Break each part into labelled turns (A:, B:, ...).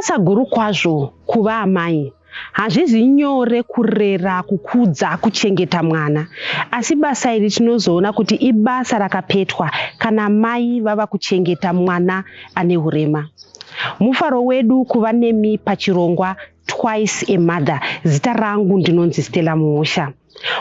A: Ibasa guru kwazvo kuva amai. Hazvizi nyore kurera, kukudza, kuchengeta mwana. Asi basa iri tinozoona kuti ibasa rakapetwa kana mai vava kuchengeta mwana ane hurema. Mufaro wedu kuva nemi pachirongwa Twice a Mother. Zita rangu ndinonzi Stella Muusha.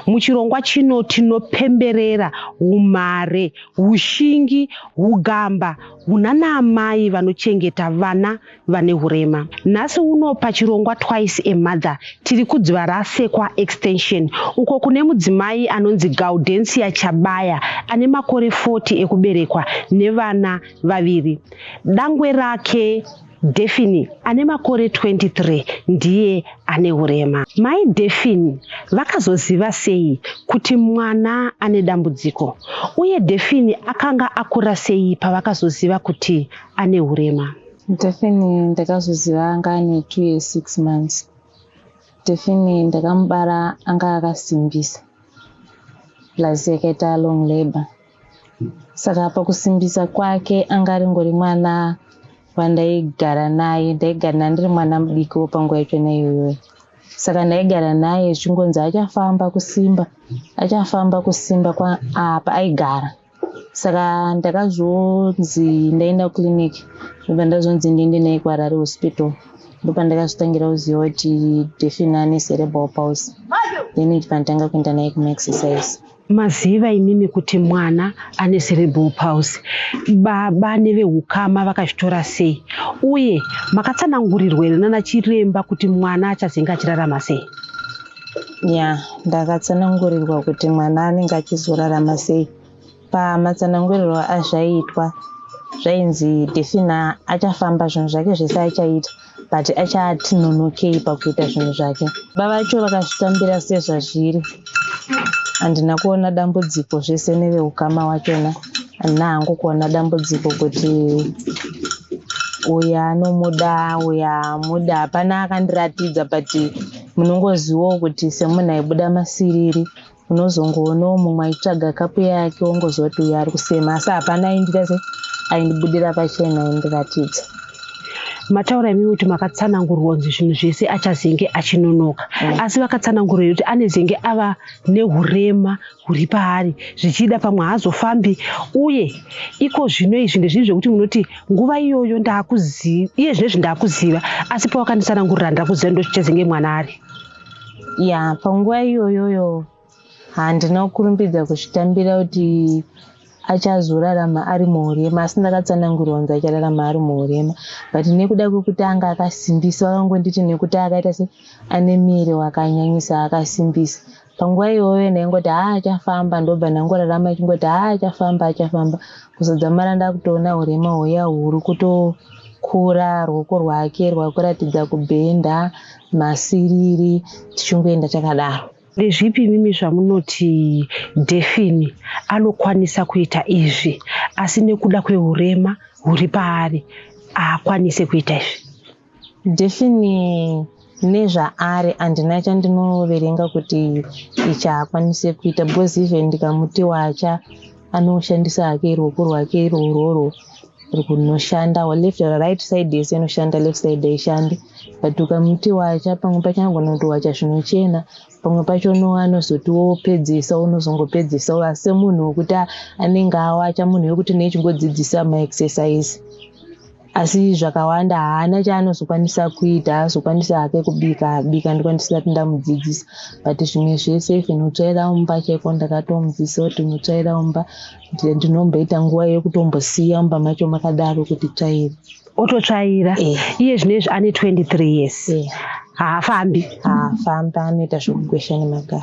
A: Muchirongwa chino tinopemberera umhare, ushingi, ugamba hunanaamai vanochengeta vana vane hurema. Nhasi uno pachirongwa Twice a Mother tiri kuDzivarasekwa Extension uko kune mudzimai anonzi Gaudencia Chabaya ane makore 40 ekuberekwa nevana vaviri. Dangwe rake Daphne ane makore 23 ndiye ane hurema. Mai Daphne vakazoziva sei kuti mwana ane dambudziko uye Daphne akanga akura sei pavakazoziva kuti ane hurema?
B: Daphne ndakazoziva anga ane 2 years 6 months. Daphne ndakamubara anga akasimbisa plus yakaita long labor. Saka pakusimbisa kwake anga aringori mwana wandaigara naye, ndaigara naye ndiri mwana mudikiwo panguva yachona iyoyo. Saka ndaigara naye zvichingonzi achafamba kusimba, achafamba kusimba apa aigara. Saka ndakazonzi ndaenda kuclinic ndobva ndazonzi ndiende naye kuHarare Hospital. Ndopandakazotangira kuziva kuti Daphne ane cerebral palsy. Then ndibva ndatanga kuenda naye kumaexercise.
A: Maziva imimi kuti mwana ane cerebral palsy, baba nevehukama vakazvitora sei? Uye makatsanangurirwa here nana chiremba kuti mwana achazenge achirarama sei?
B: Ya, ndakatsanangurirwa kuti mwana anenge achizorarama sei. Pamatsanangurirwo azvaiitwa zvainzi Daphne achafamba zvinhu zvake zvese achaita but achati nonokei pakuita zvinhu zvake. Baba vacho vakazvitambira sezvazviri. Handina kuona dambudziko zvese nevehukama wachona. Handina hangu kuona dambudziko kuti uyu anomuda uyu haamuda. Hapana akandiratidza but munongozivawo kuti semunhu aibuda masiriri unozongoonawo mumwe achitsvaga kapu yake wongoziva kuti uyu ari kusema, asi hapana aindita se aindibudira pachena aindiratidza.
A: Mataura imimi kuti makatsanangurwa kunzi zvinhu zvese achazenge achinonoka, asi vakatsanangurwa kuti anezenge ava nehurema huri paari, zvichida pamwe haazofambi. Uye iko zvino izvi ndezvinhu zvekuti munoti nguva iyoyo ndakuziva, iye zvinezvi ndakuziva, asi pawakanditsanangurira ndakuziva ndozvichazenge mwana ari.
B: Ya, panguva iyoyoyo handina kukurumbidza kuzvitambira kuti achazorarama ari muhurema, asi ndakatsanangurirwa kunzi achararama ari muhurema, but nekuda kwekuti anga akasimbisa vakangonditi nekuti akaita se ane miri wakanyanyisa akasimbisa. Panguva iyoyo ndaingoti haa achafamba, ndobva ndangorarama achingoti haa achafamba achafamba, kuzodzamara ndakutoona hurema huya huri kutokura, ruoko rwake rwakuratidza kubhenda, masiriri, tichingoenda takadaro.
A: Ndezvipi imimi zvamunoti Daphne anokwanisa kuita izvi, asi nekuda kwehurema huri paari haakwanise kuita izvi?
B: Daphne nezvaari handina chandinoverenga kuti ichi haakwanise kuita, because even ndikamuti wacha anoshandisa hake ruoko rwake irworwo runoshanda left right side yese inoshanda, left side haishandi, but ukamuti wacha pamwe pacho anogona kutowacha zvinochena, pamwe pacho anozoti wopedzisa unozongopedzisa, asi semunhu wekuti anenge awacha munhu wekuti nechingodzidzisa maexercise, asi zvakawanda haana chaanozokwanisa kuita. Haazokwanisa hake kubika, bika ndikwanisa kuti ndamudzidzisa, but zvimwe zvese even kutsvaira mumba chaiko ndakatomudzidzisa kuti mutsvaira mumba, ndinomboita nguva yekutombosiya mumba macho makadaro kuti tsvaire.
A: Ototsvaira. Iye zvinezvi ane 23 years. Haafambi.
B: Haafambi, anoita zvekugwesha nemagaro.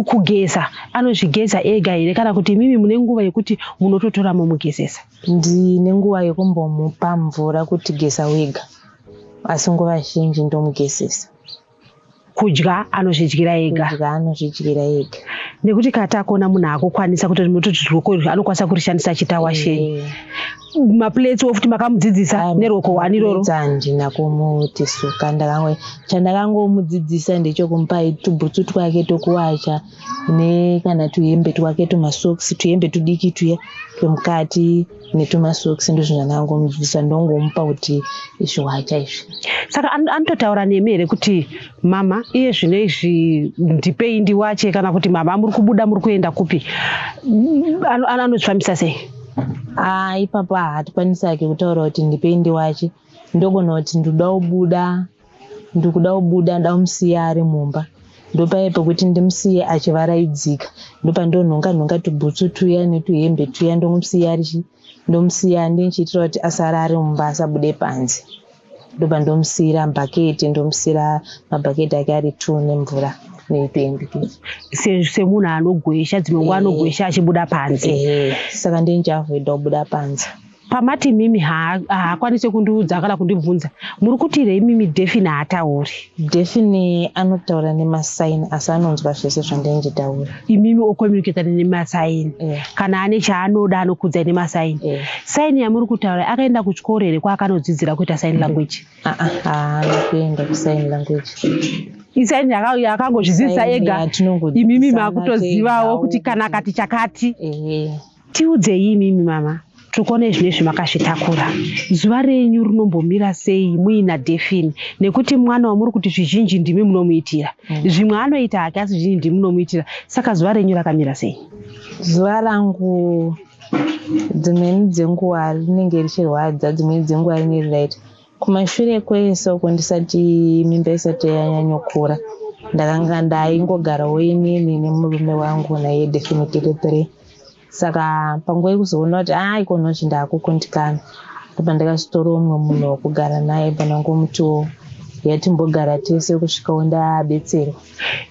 A: Kugeza anozvigeza ega here, kana kuti imimi mune nguva yekuti munototora mumugezesa?
B: Ndine nguva yekumbomupa mvura kuti geza wega, asi nguva zhinji ndomugezesa.
A: Kudya anozvidyira ega?
B: Kudya anozvidyira ega.
A: Nekuti kana takuona munhu akukwanisa kuti mutoti ruoko anokwanisa kurishandisa achiita washeni. Maplates wo futi makamudzidzisa neruoko hwani iroro?
B: Handina kumuti suka. Chandakangomudzidzisa ndechekumupa tubhutsu twake tokuwacha nekana tuhembe twake, tumasokisi, tuhembe tudiki tuya twemukati netumasokisi. Ndozvinhu zvandangomudzidzisa, ndongomupa kuti izvi wacha izvi.
A: Saka anototaura nemi here kuti, "Mama, iye zvino izvi ndipei ndiwache," kana kuti, "Mama, muri kubuda, muri kuenda kupi?" Anozvifambisa sei?
B: Aa, ipapo hatikwanisi hake kutaura kuti ndipei ndiwache. Ndogona kuti ndikuda kubuda, ndikuda kubuda, nda kumusiya ari mumba. Ndopai pekuti ndimusiye achivaraidzika, ndopandonhonga nhonga tubhutsu tuya netuhembe tuya, ndomusiya arichi ndomusiya ndichiitira kuti asara ari mumba, asabude panze. Ndopandomusiyira bhaketi, ndomusiyira mabhaketi ake ari two nemvura netuhembe tuya.
A: Semunhu anogwesha, dzimwe nguva anogwesha achibuda panze.
B: Ehe, saka ndindichiavoida kubuda panze.
A: Pamati mimi haakwanisi kundiudza kana kundibvunza, muri kutirei mimi Defini haatauri?
B: Defini anotaura nemasaini, asi anonzwa zvese zvandindichitaura.
A: Imimi ocommunicata nemasaini?
B: Yeah.
A: Kana ane chaanoda anokudzai nemasaini?
B: Yeah.
A: Saini yamuri kutaura, akaenda kuchikoro here kwaakanodzidzira kuita sign language?
B: Aa, haana kuenda kusign language.
A: Isaini yaakangozvidzidzisa
B: Sign
A: ega?
B: yatinongodzidzisana
A: Imimi makutozivawo
B: tegawo.
A: kuti kana akati chakati?
B: Ehe.
A: Tiudzei imimi mama, tiri zvino izvi makazvitakura, zuva renyu rinombomira sei muina Defini? Nekuti mwana wamuri kuti zvizhinji ndimi munomuitira. Zvimwe anoita hake, asi zvizhinji ndimi munomuitira. Saka zuva renyu rakamira sei?
B: Zuva rangu dzimweni dzenguva rinenge richirwadza, dzimweni dzenguva rinenge riraita. Kumashure kwese uko, ndisati mimba isati yanyanyokura, ndakanga ndaingogarawo inini nemurume wangu naiye Defini tiri three. Saka panguva yekuzoona kuti a ikonochi ndaakukundikana, ndobva ndakazotora umwe munhu wekugara naye, panangomutiwo yatimbogara tese kusvikawo ndabetserwa.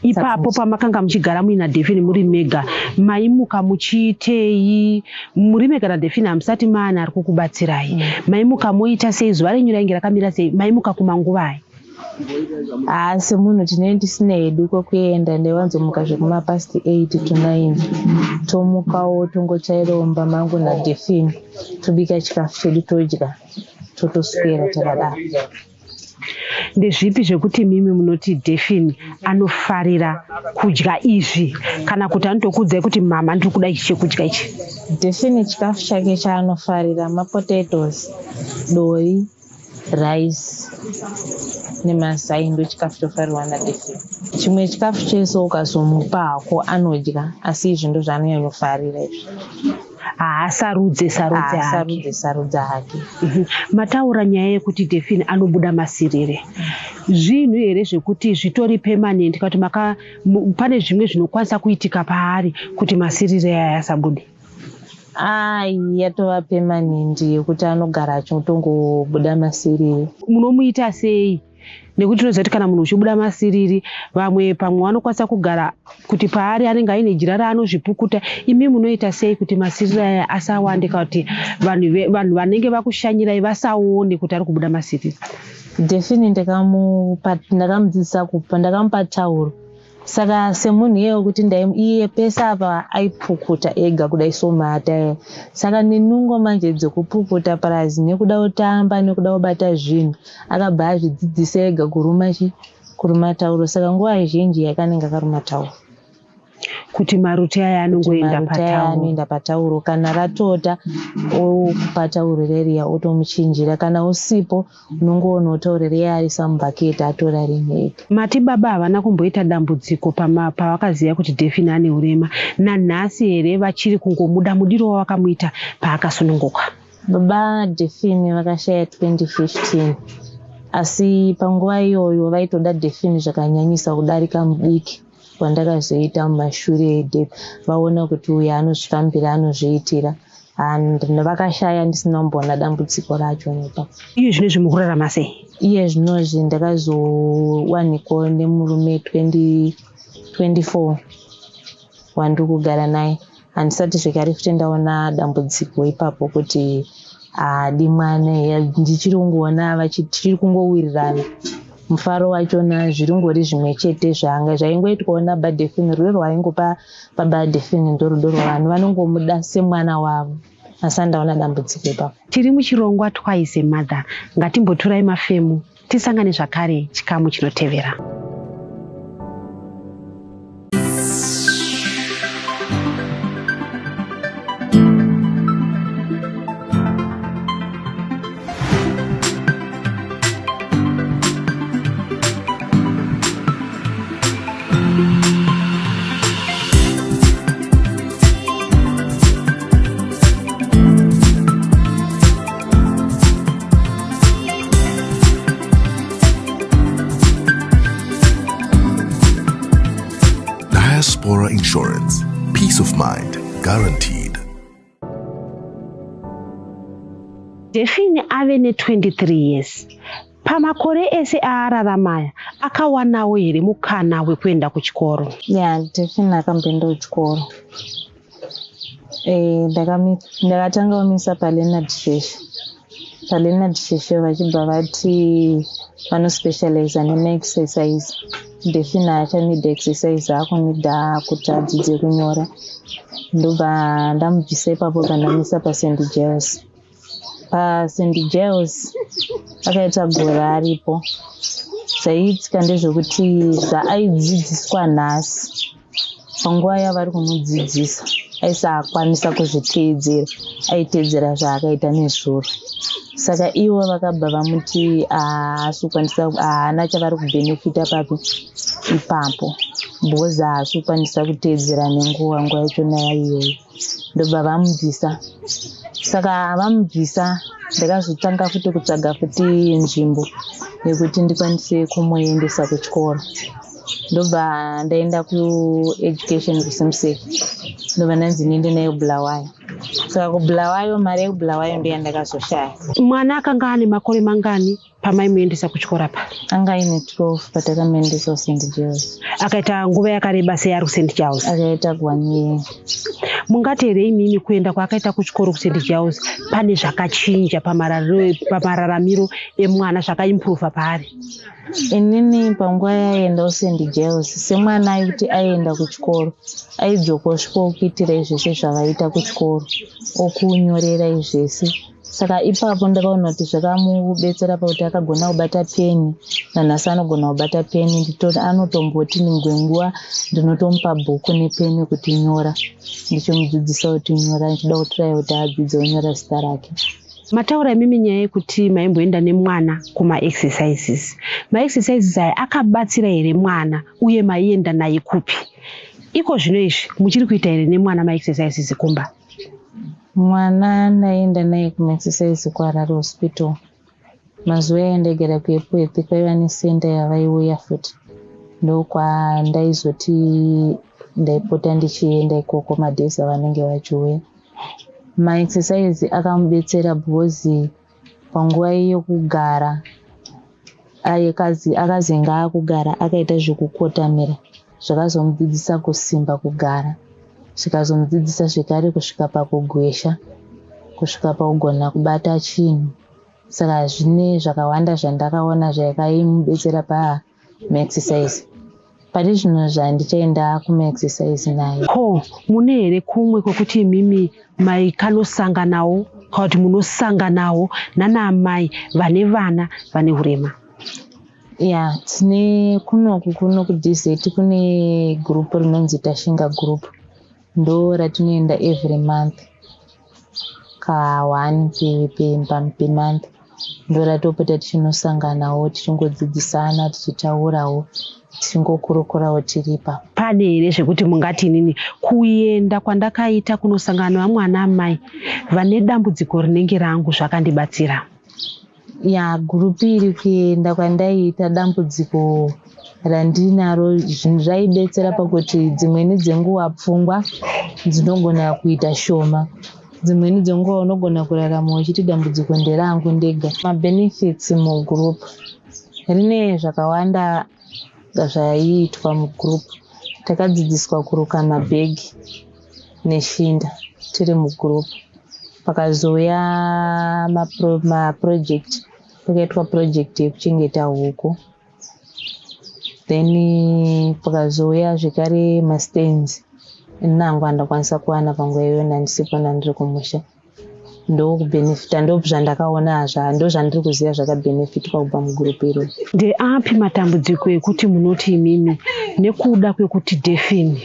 A: Ipapo pamakanga muchigara muina Defini muri mega, maimuka muchiitei muri mega naDefini, hamusati maana ari kukubatsirai? Maimuka moita sei? Zuva renyu rainge rakamira sei? Maimuka kumanguvai?
B: Haa, semunhu tinenge tisina hedu kwekuenda, ndaiwanzomuka zvekumapast 8 to 9. Tomukawo, tongotsvairawo mumba mangu naDefini, tobika chikafu chedu, todya, totoswera takadaro.
A: Ndezvipi zvekuti mimi munoti Defini anofarira kudya izvi, kana kuti anotokuudzai kuti, "Mama, ndiri kuda ichi chekudya ichi"?
B: Defini chikafu chake chaanofarira mapotatoes, dovi, rice nemazai. Ndo chikafu chofarirwa naDefini. Chimwe chikafu chese ukazomupa hako anodya, asi izvi ndo zvaanonyanyofarira izvi.
A: Haasarudze sarudze hake?
B: Haasarudze sarudza hake.
A: Mataura nyaya yekuti Defini anobuda masirire. Zvinhu here zvekuti zvitori permanent, kana kuti pane zvimwe zvinokwanisa kuitika paari kuti masirire aya asabude?
B: Ai, yatova permanent yekuti anogara achitongobuda masiriri.
A: Munomuita sei? Nekuti tinoziva kuti kana munhu uchibuda masiriri, vamwe pamwe vanokwanisa kugara kuti paari anenge aine jira raanozvipukuta. Imi munoita sei kuti masiriri aya asawande, kana kuti vanhu vanenge vakushanyirai vasaone kuti ari kubuda masiriri?
B: Defini ndakamudzidzisa kupa, ndakamupa tauro. Saka semunhu iye wekuti iye pese apa aipukuta ega kudai somata. Saka nenungo manje dzekupukuta purazi nekuda kutamba nekuda kubata zvinhu, akabva azvidzidzisa ega kuruma chi kuruma tauro. Saka nguva zhinji yakanenge akaruma tauro.
A: Kuti maruti aya anongoenda
B: Maruti aya
A: patauro.
B: Anoenda patauro. Kana ratota, opa tauro reriya, otomuchinjira. Kana usipo, unongoona tauro riya arisa mubhaketi, atora rimwe ega.
A: Mati baba havana kumboita dambudziko pavakaziva kuti Defini ane urema. Nanhasi here vachiri kungomuda mudiro wavakamuita paakasununguka?
B: Baba Defini vakashaya 2015, asi panguva iyoyo vaitoda Defini zvakanyanyisa kudarika mudiki wandakazoita mumashure. Vaona kuti uyu anozvifambira, anozviitira, and vakashaya ndisina kumboona dambudziko racho nepa.
A: Iye zvino izvi mukurarama sei?
B: Iye zvinozvi ndakazowanikwawo nemurume 2024 wandiri kugara naye. Handisati zvekare futi ndaona dambudziko ipapo kuti haadi mwana. Ndichiri kungoona tichiri kungowirirana. Mufaro wachona zviringori zvimwe chete zvanga zvaingoitwawo nabaDefini. Rudo rwaingopa baba Defini ndo rudo rwavanhu vanongomuda semwana wavo. Asi andaona dambudziko ipapo.
A: Tiri muchirongwa Twice a Mother. Ngatimboturai mafemu tisangane zvakare chikamu chinotevera.
C: Diaspora Insurance. Peace of mind guaranteed.
A: Defini ave ne-23 years. Pamakore ese aararama aya, akawanawo here mukana wekuenda kuchikoro?
B: Ya, Defini akamboenda kuchikoro. Ndakatanga kumisa paLeonard Sheshe. PaLeonard Sheshe vachibva vati vanospecializa nemaexercise. Defini haachanida exercise, akunida kuti adzidze kunyora. Ndobva ndamubvisa ipapo, pandamisa paSt Giles. PaSt Giles akaita gore aripo. Zvaiitika ndezvekuti zvaaidzidziswa nhasi, panguva yavari kumudzidzisa aisakwanisa kuzviteedzera, aiteedzera zvaakaita nezuro. Saka ivo vakabva vamuti haasi kukwanisa, haana chavari kubhenefita papi ipapo, because haasi kukwanisa kuteedzera nenguva, nguva yachona iyoyo. Ndobva vamubvisa. Saka vamubvisa, ndakazotanga futi kutsvaga futi nzvimbo yekuti ndikwanise kumuendesa kuchikoro. Ndobva ndaenda kueducation kuSimsec, ndobva ndanzi ndiende naye kuBulawayo. Saka kuBulawayo, mari yekuBulawayo ndiyo yandakazoshaya.
A: Mwana akanga ane makore mangani pamaimuendesa kuchikoro apa?
B: Anga aine 12 patakamuendesa kuSt Giles.
A: Akaita nguva yakareba sei ari kuSt Giles?
B: Akaita 1 year.
A: Mungati here imimi kuenda kwaakaita kuchikoro kuSt Giles pane zvakachinja pamararamiro emwana, zvakaimprova paari?
B: Inini panguva yaienda kuSt Giles, semwana aikuti aienda kuchikoro, aidzoka osvika okuitirai zvese zvavaita kuchikoro, okunyorerai zvese. Saka ipapo ndakaona kuti zvakamubetsera pakuti akagona kubata peni, nanhasi anogona kubata peni. Anotomboti ningwe nguva ndinotomupa bhuku nepeni kuti nyora, ndichimudzidzisa kuti nyora, ndichida kutiraya kuti adzidze kunyora zita rake.
A: Mataura imimi nyaya yekuti maimboenda nemwana kumaexercises. Maexercises aya akabatsira here mwana, uye maienda naye kupi? Iko zvino izvi muchiri kuita here nemwana maexercises kumba?
B: Mwana ndaienda naye kumaexercise kuHarare Hospital. Mazuva aya ndaigara kuEpworth, kwaiva nesenda yavaiuya futi, ndokwandaizoti ndaipota ndichienda ikoko madays avanenge vachiuya. Maexercise akamubetsera because panguva yekugara akazenga akugara akaita zvekukotamira, zvakazomudzidzisa kusimba kugara, zvikazomudzidzisa zvekare kusvika pakugwesha, kusvika pakugona kubata chinhu. Saka zvine zvakawanda zvandakaona zvakaimubetsera pamaexercise. Pari zvino zvandichaenda kumaexercise naye.
A: Ko mune here kumwe kwekuti imimi maikanosanganawo, kana kuti munosanganawo nana amai vane vana vane urema?
B: Ya, tine kunoku kuno kuDZ kune group rinonzi Tashinga Group, ndo ratinoenda every month ka1 pemonth, ndo ratopota tichinosanganawo, tichingodzidzisana, tichitaurawo, tichingokurukurawo tiri ipapo.
A: Pane here zvekuti mungati inini kuenda kwandakaita kunosangana nevamwe ana amai vane dambudziko rinenge rangu zvakandibatsira?
B: Ya, gurupu iri, kuenda kwandaiita, dambudziko randinaro zvinhu zvaibetsera pakuti dzimweni dzenguva pfungwa dzinogona kuita shoma, dzimweni dzenguva unogona kurarama uchiti dambudziko nderangu ndega. Mabenefits mugroup rine zvakawanda zvaiitwa mugroup. Takadzidziswa kuruka mabhegi neshinda tiri mugroup. Pakazouya maproject, pakaitwa project yekuchengeta huku, then pakazouya zvekare mastands. Inangu handakwanisa kuwana panguva iyona, ndisipo, ndandiri kumusha. Ndokubhenefita, ndozvandakaona, ndozvandiri kuziva zvakabhenefitwa kubva mugurupu iroro.
A: Ndeapi matambudziko ekuti munoti imimi nekuda kwekuti Daphne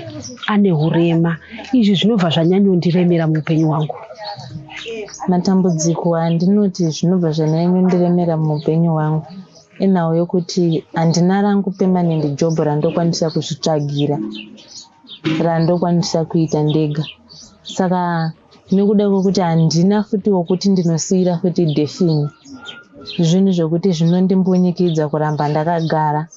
A: ane hurema, izvi zvinobva zvanyanyondiremera muupenyu hwangu?
B: Matambudziko andinoti zvinobva zvanyanyondiremera muupenyu hwangu inhau yokuti handina rangu permanent job randokwanisa kuzvitsvagira, randokwanisa kuita ndega. Saka nekuda kwekuti handina futi wokuti ndinosiyira futi Daphne, zvinhu zvokuti zvinondimbunyikidza kuramba ndakagara.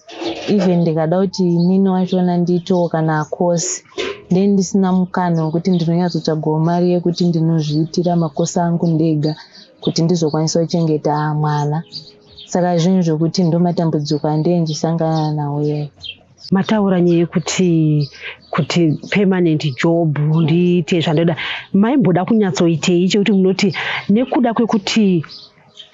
B: Even ndikada kuti inini wachona ndiitewo kana kosi, ndee ndisina mukana wekuti ndinonyatsotsvagawo mari yekuti ndinozviitira makosi angu ndega kuti ndizokwanisa kuchengeta mwana. Saka zvinhu zvokuti ndomatambudziko andee ndichisangana nawo iyayo.
A: Mataura nyaya yekuti kuti permanent job ndiite zvandoda, maimboda kunyatsoitei chekuti munoti nekuda kwekuti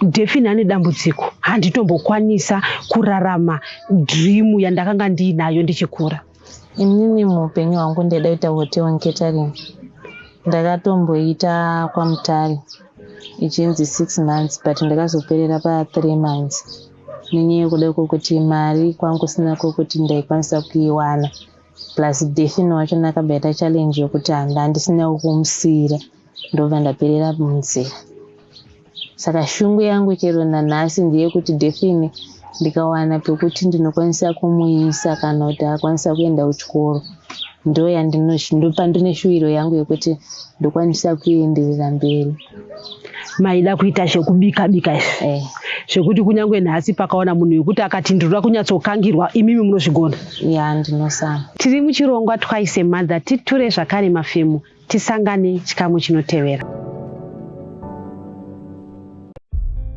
A: Daphne ane dambudziko handitombokwanisa kurarama dream yandakanga ndiinayo ndichikura?
B: Inini muupenyu hwangu ndaida kuita hotel and catering. Ndakatomboita kwaMutare ichinzi 6 months, but ndakazoperera pa3 months nenyaya yekuda kwokuti mari kwangu sina kwokuti ndaikwanisa kuiwana, plus Daphne wacho ndakabva yaita challenge yokuti handisina kumusiyira, ndobva ndaperera munzira. Saka shungu yangu chero nanhasi ndeyekuti Daphne ndikawana pekuti ndinokwanisa kumuisa kana kuti akwanisa kuenda kuchikoro, ndopandine shuwiro yangu yekuti ndokwanisa kuenderera mberi.
A: Maida kuita zvekubika bika izvi, zvekuti kunyange nhasi pakaona munhu wekuti akati ndinoda kunyatsokangirwa, imimi munozvigona?
B: Ya, ndinosama.
A: Tiri muchirongwa Twice a Mother. Titure zvakare mafemu, tisangane chikamu chinotevera.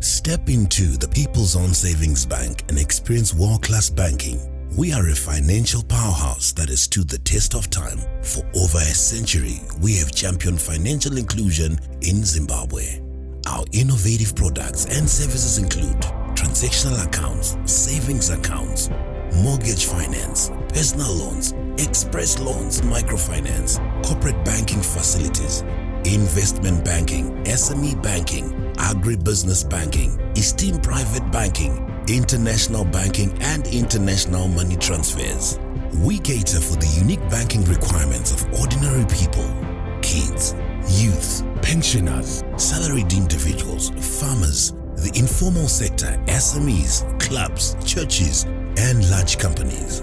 C: Step into the People's Own Savings Bank and experience world-class banking. We are a financial powerhouse that has stood the test of time. For over a century, we have championed financial inclusion in Zimbabwe. Our innovative products and services include transactional accounts, savings accounts, mortgage finance, personal loans, express loans, microfinance, corporate banking facilities, investment banking, SME banking, agribusiness banking, esteemed private banking, international banking, and international money transfers. We cater for the unique banking requirements of ordinary people, kids, youth, pensioners, salaried individuals, farmers, the informal sector, SMEs, clubs, churches, and large companies.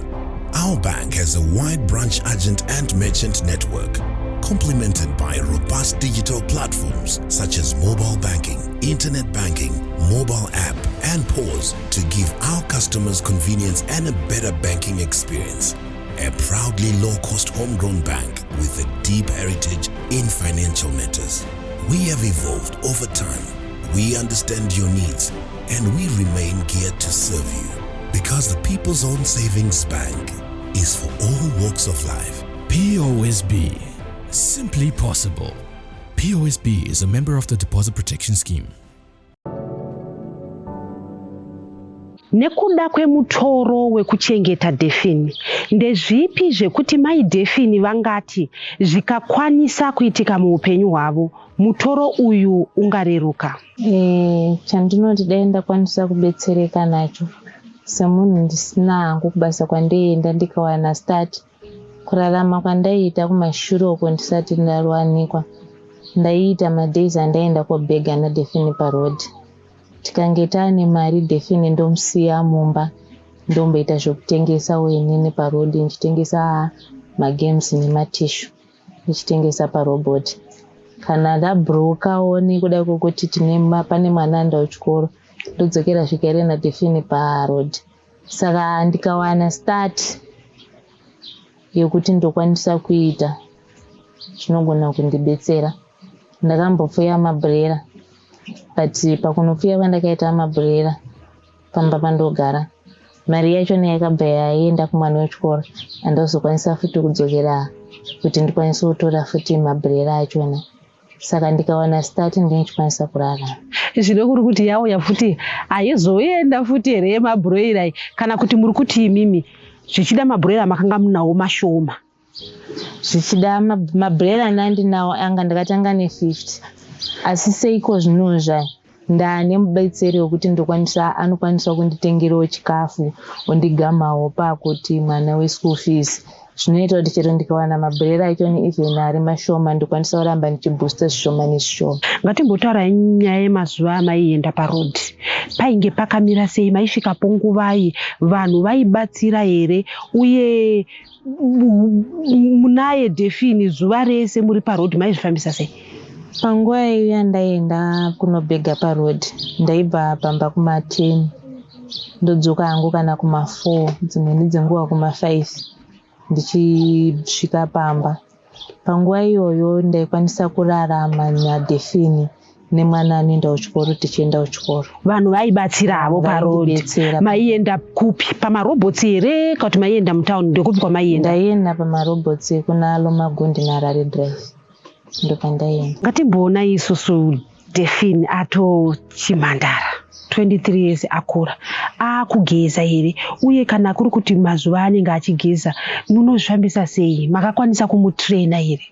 C: Our bank has a wide branch agent and merchant network, complemented by robust digital platforms such as mobile banking, internet banking, mobile app, and POS to give our customers convenience and a better banking experience. A proudly low-cost homegrown bank with a deep heritage in financial matters. We have evolved over time. We understand your needs and we remain geared to serve you, because the People's Own Savings Bank is for all walks of life.
D: POSB. Simply possible. POSB is a member of the Deposit Protection Scheme.
A: Nekuda kwemutoro wekuchengeta Daphne, ndezvipi zvekuti mai Daphne vangati zvikakwanisa kuitika muupenyu hwavo, mutoro uyu ungareruka?
B: Chandinoti dai ndakwanisa kubetsereka nacho semunhu ndisina hangu kubasa kwandienda, ndikawana start kurarama kwandaiita kumashure uko ndisati ndawanikwa, ndaiita madays andaenda kobhega naDaphne parodhi. Tikange taane mari, Daphne ndomusiya mumba, ndomboita zvekutengesawo inini parodhi, ndichitengesa magames nematishu, ndichitengesa parobhoti. Kana ndabhurukawo nekuda kwekuti tine pane mwana aenda kuchikoro, ndodzokera zvekare naDaphne parodhi. Saka ndikawana start yekuti ndokwanisa kuita, zvinogona kundibetsera. Ndakambopfuya mabhurera, but pakunopfuya kwandakaita mabhurera pamba pandogara, mari yachona yakabva yaenda kumwana wechikoro. Handazokwanisa futi kudzokera kuti ndikwanise kutora futi mabhurera achona. Saka ndikawana start, ndinochikwanisa kurarama.
A: Zvino kuri kuti yauya futi, haizoenda futi here yemabhuroira iyi, kana kuti muri kuti imimi zvichida mabhuroira makanga munawo mashoma?
B: Zvichida mabhurera andandinawo anga ndakatanga ne50. Asi seiko zvinozva ndaane mubetseri wekuti ndokwanisa anokwanisa kunditengerawo chikafu, ondigamawo pakuti mwana weschool fees. Zvinoita kuti chero ndikawana mabhurera acho even ari mashoma, ndokwanisa kuramba ndichiboosta zvishoma nezvishoma.
A: Ngatimbotaurai nyaya yemazuva amaienda parodhi. Painge pakamira sei? Maisvikapo nguvai? Vanhu vaibatsira here? Uye munaye Defini zuva rese muri parodhi, maizvifambisa sei?
B: Panguva iyo yandaienda kunobhega parodhi, ndaibva pamba kuma10, ndodzoka hangu kana kuma4, dzimweni dzenguva kuma5 ndichisvika pamba. Panguva iyoyo ndaikwanisa kurarama naDefini nemwana anoenda kuchikoro, tichienda kuchikoro.
A: Vanhu vaibatsiravo parodhi?
B: Vaindibetsera.
A: Maienda kupi? Pamarobhotsi here kana kuti maienda mutauni? Ndekupi kwamaienda?
B: Ndaienda pamarobhotsi kuna Lomagundi naHarare Drive, ndopandaienda.
A: Ngatimboona isusu Defini atochimhandara, 23 years, akura, akugeza here? Uye kana kuri kuti mazuva anenge achigeza, munozvifambisa sei? Makakwanisa kumutraina here?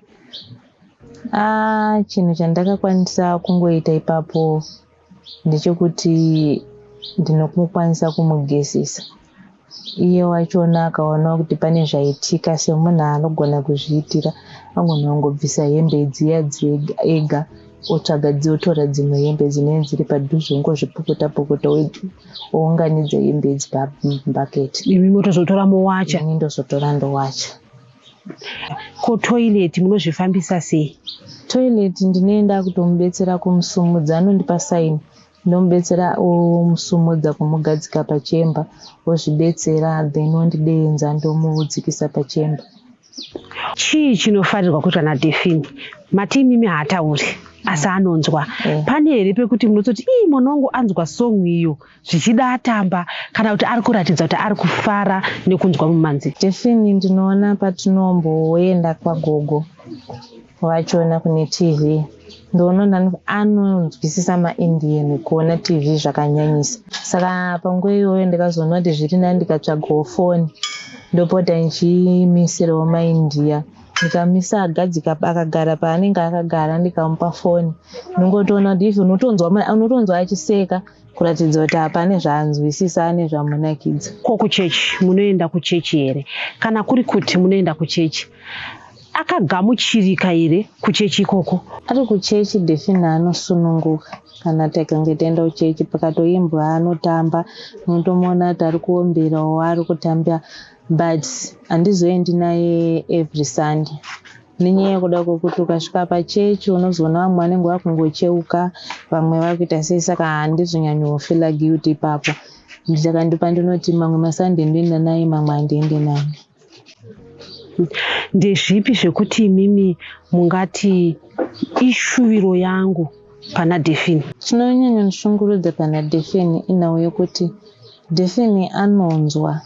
B: Ah, chinhu chandakakwanisa kungoita ipapo ndechekuti ndinokwanisa kumugezesa. Iye wachona akaona kuti pane zvaitika, semunhu anogona kuzviitira, angona kungobvisa hembe dziya ega, otsvaga, otora dzimwe hembe dzinenge dziri padhuze, ongozvipukuta pukuta, ounganidza hembe idzi pabhaketi.
A: Imi motozotora mowacha?
B: Ini ndozotora ndowacha.
A: Ko toilet munozvifambisa sei?
B: Toilet ndinoenda kutomubetsera kumusumudza. Anondipa sign, ndomubetsera, omusumudza kumugadzika pachemba, ozvibetsera, then ondidenza, ndomudzikisa pachemba.
A: Chii chinofanirwa kuitwa naDefini? Mati imimi haatauri asi anonzwa. Pane here pekuti munototi, "Ii, mwana wangu anzwa song iyo," zvichida atamba kana kuti ari kuratidza kuti ari kufara nekunzwa mumanzi?
B: Defini ndinoona patinomboenda kwagogo vachona kune TV, ndoona anonzwisisa maIndian kuona TV zvakanyanyisa. Saka panguva iyoyo ndikazoona kuti zviri nani ndikatsvagawo foni, ndopota ndichimisirawo maIndia. Ndikamisa agadzika, akagara paanenge akagara, ndikamupa foni, ndingotoona kuti even unotonzwa achiseka kuratidza kuti hapane zvaanzwisisa, ane zvamunakidza.
A: Ko kuchechi, munoenda kuchechi here? Kana kuri kuti munoenda kuchechi, akagamuchirika here kuchechi ikoko?
B: Ari kuchechi Defini anosununguka. Kana takange taenda kuchechi, pakatoimbwa anotamba, unotomuona kuti ari kuomberawo, ari kutamba. But handizoendi naye every Sunday nenyaya yekuda kwekuti ukasvika pachechi unozoona vamwe vanenge vakungocheuka, vamwe vakuita sei, saka handizonyanyofeela guilty ipapo. Saka ndopandinoti mamwe maSunday ndoenda naye, mamwe handiendi naye.
A: Ndezvipi zvekuti imimi mungati ishuviro yangu pana Defini?
B: Chinonyanyondishungurudza pana Defini inhau yekuti Defini anonzwa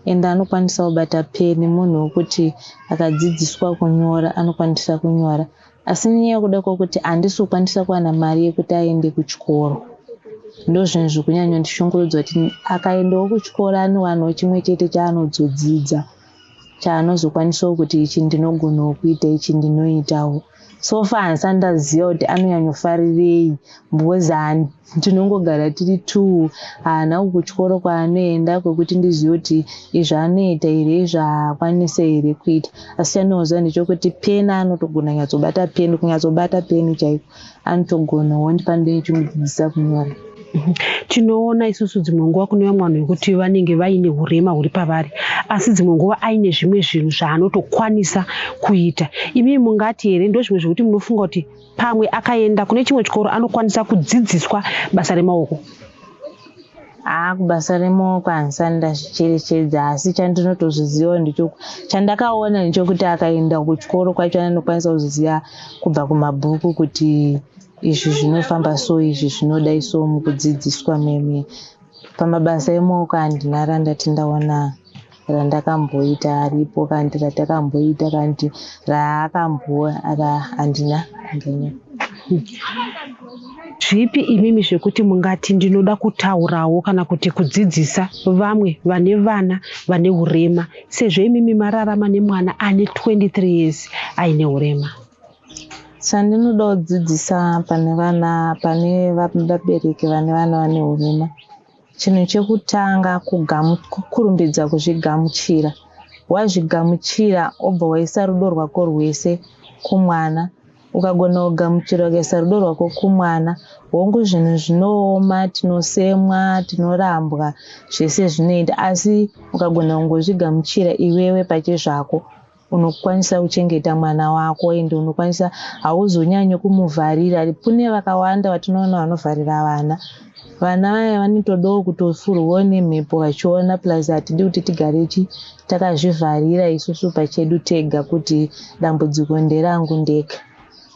B: ende anokwanisa kubata peni, munhu wekuti akadzidziswa kunyora anokwanisa kunyora, asi nenyaya yekuda kwokuti handisi kukwanisa kuwana mari yekuti aende kuchikoro, ndo zvinhu zviri kunyanyondishungurudza, kuti akaendawo kuchikoro anowanawo chimwe chete chaanozodzidza, chaanozokwanisawo kuti ichi ndinogonawo kuita, ichi ndinoitawo. So far handisati ndaziva kuti anonyanyofarirei, because tinongogara tiri two, haana kuchikoro kwaanoenda kwekuti ndizive kuti izvi anoita here, izvi haakwanisi here kuita. Asi chandinoziva ndechekuti peni anotogona kunyatsobata peni, kunyatsobata peni chaiko anotogonawo, ndipandine chimudzidzisa kunyora.
A: Tinoona isusu dzimwe nguva kune vamwe vanhu vekuti vanenge vaine urema huri pavari, asi dzimwe nguva aine zvimwe zvinhu zvaanotokwanisa kuita. Imimi mungati here ndo zvimwe zvekuti munofunga kuti pamwe akaenda kune chimwe chikoro anokwanisa kudzidziswa basa remaoko?
B: Haa, kubasa remaoko handisati ndazvicherechedza, asi chandinotozviziva chandakaona ndechekuti akaenda kuchikoro kwacho anokwanisa kuziva kubva kumabhuku kuti izvi zvinofamba so, izvi zvinodai so mukudzidziswa meme. Pamabasa emaoko handina randati ndaona randakamboita aripo, kandi ratakamboita, kandi raakambo handina.
A: Zvipi imimi zvekuti mungati ndinoda kutaurawo kana kuti kudzidzisa vamwe vane vana vane urema, sezvo imimi mararama nemwana ane 23 years aine urema?
B: Chandinoda kudzidzisa pane vana, pane vabereki vane vana vane hurema, chinhu chekutanga kukurumbidza kuzvigamuchira. Wazvigamuchira wobva waisa rudo rwako rwese kumwana. Ukagona kugamuchira ukaisa rudo rwako kumwana, hongu zvinhu zvinooma, tinosemwa, tinorambwa, zvese zvinoita, asi ukagona kungozvigamuchira iwewe pachezvako, unokwanisa kuchengeta mwana wako ende unokwanisa, hauzonyanyi kumuvharira. Kune vakawanda vatinoona vanovharira vana. Vana vaya vanotodawo kutofurwawo nemhepo vachiona, plus hatidi kuti tigare takazvivharira isusu pachedu tega kuti dambudziko nderangu ndega,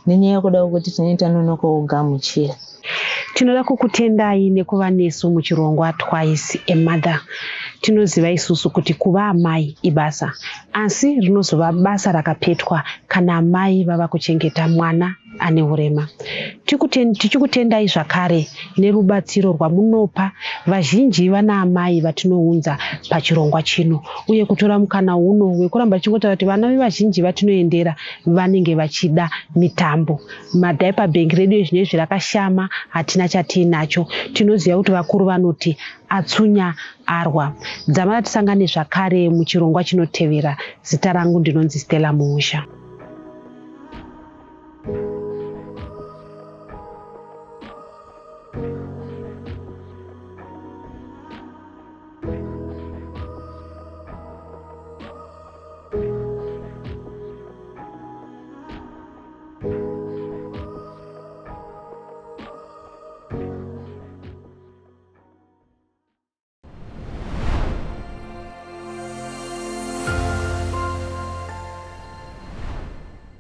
B: nenyaya yekuda kwekuti tinenge tanonoka kugamuchira.
A: Tinoda kukutendai nekuva nesu muchirongwa Twice a Mother. Tinoziva isusu kuti kuva amai ibasa, asi rinozova basa rakapetwa kana amai vava kuchengeta mwana ane urema. Tichikutendai zvakare nerubatsiro rwamunopa vazhinji vana amai vatinounza pachirongwa chino, uye kutora mukana uno wekuramba tichingotaura kuti vana vevazhinji vatinoendera vanenge vachida mitambo. Madiaper bank redu ezvinezvi rakashama, hatina chatiinacho. Tinoziva kuti vakuru vanoti atsunya arwa. Dzamara tisangane zvakare muchirongwa chinotevera, zita rangu ndinonzi Stella Muusha.